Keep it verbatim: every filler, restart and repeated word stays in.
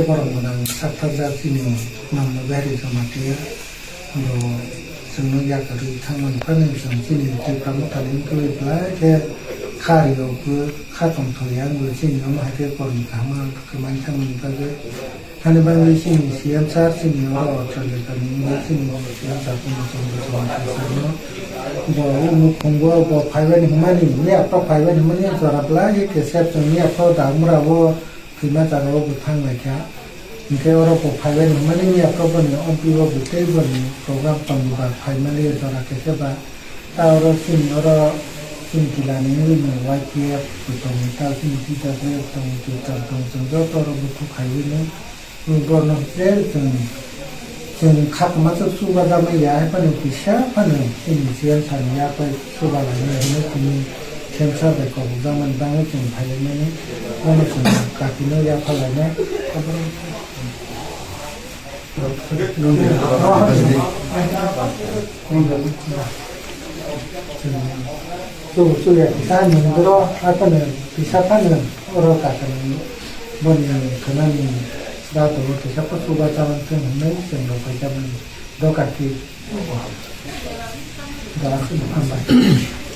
Borok gwnang sakthajak chini Mamno Bihari Jamatia bo chwngno yakarwi thangmani phano chwng chini Tipra Mothani wngwi belai khe kha riyokgo, kha tongthokya wngwi chini omo hai khe kormo kaham kwmai thangmani bagwi. Thani bagwi chini C M sir chini oro Australia ni wngwi chini C M sir Purno Chandra Jamatia sir no bo o nukhungo bo phaibani hwnmani, miya phano phaibani hwnmani jora belai khe kesep chwng miya phano Dagamura o Twima jaga o bo thang lai kha. Hinkhe oro bo phaibai hwnmani miya khe boni omtwi o bo tei boni program tongni ba phaimani jora khe khe ba. Ta oro chini oro chini kila ni wngwi no Y P F bo tongo, ta chini T W F tongo, T W F tongo, chwng joto oro bo thuk khaiwi no. Bono je chwng Chwng khatma se chubajakmani ya, hai phano kisa phano chini C M sir ni yak bai chubalainai hinwi tini C M sir bai kobokjakmani bagwi chwng phailaimani, bono chwng kakino yaphalainai. Chubu chuya kisa nwng boro, hai phano kisa phano oro kakini boni khwnani ba tongo, kisa pho chubajakmani chwng hinwi chwng rwbaijak mani. Doka ki. Doka ki hambai.